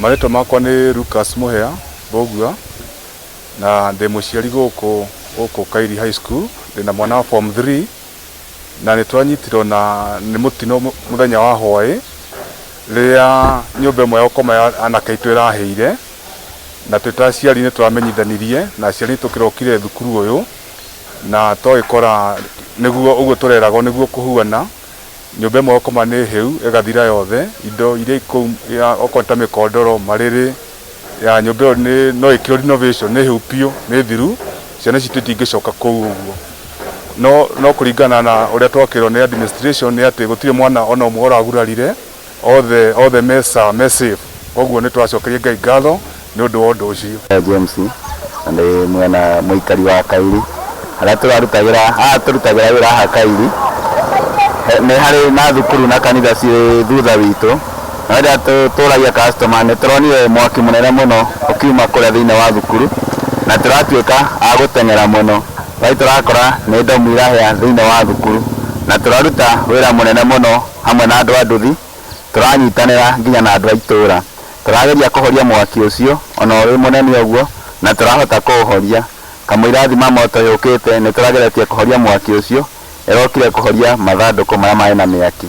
Marĩtwa makwa nĩ Lucas Mũhĩa Mbũgua na ndĩ mũciari gũkũ gũkũ Kairi High School. Ndĩna mwana wa form 3 na nĩ twanyitirwo na nĩ mũtino mũthenya wa hwaĩ rĩrĩa nyũmba ĩmwe ya gũkoma ya anake aitũ ĩrahĩire, na twĩ ta aciari nĩ twamenyithanirie na aciari tũkĩrokire thukuru ũyũ na twagĩkora nĩguo ũguo tũreragwo nĩguo kũhuana. Nyũmba ĩmwe ya gũkoma nĩ hĩu ĩgathira yothe, indo iria ikũu okorwo nĩ ta mĩkondoro, marĩrĩ ya nyũmba ĩyo nĩ no ĩkĩrwo renovation, nĩ hĩu biũ, nĩ thiru, ciana citũ itingĩcoka kũu ũguo. No no kũringana na ũrĩa twakĩrwo nĩ administration nĩ atĩ gũtirĩ mwana ona ũmwe ũragurarire, othe othe me sawa, me safe. Koguo nĩ tũracokeria Ngai ngatho nĩ ũndũ wa ũndũ ũcio. James na ndĩ mwena mũikari wa Kairi harĩa tũrarutagĩra haha tũrutagĩra wĩra haha Kairi. Nĩ harĩ na thukuru na kanitha ciĩ thutha witũ, na rĩrĩa tũragia customer nĩ tũronire mwaki mũnene mũno ũkiuma kũrĩa thĩinĩ wa thukuru na tũratuĩka a gũteng'era mũno tũrathiĩ tũrakora nĩ ndomu irahĩa thĩinĩ wa thukuru, na tũraruta wĩra mũnene mũno hamwe na andũ a nduthi, tũranyitanĩra nginya na andũ a itũra. Tũrageria kũhoria mwaki ũcio ona ũrĩ mũnene ũguo na tũrahota kũũhoria. Kamũira thima moto yũkĩte nĩ tũrageretie kũhoria mwaki ũcio, ĩrokire kũhoria mathandũkũ marĩa marĩ na mĩaki.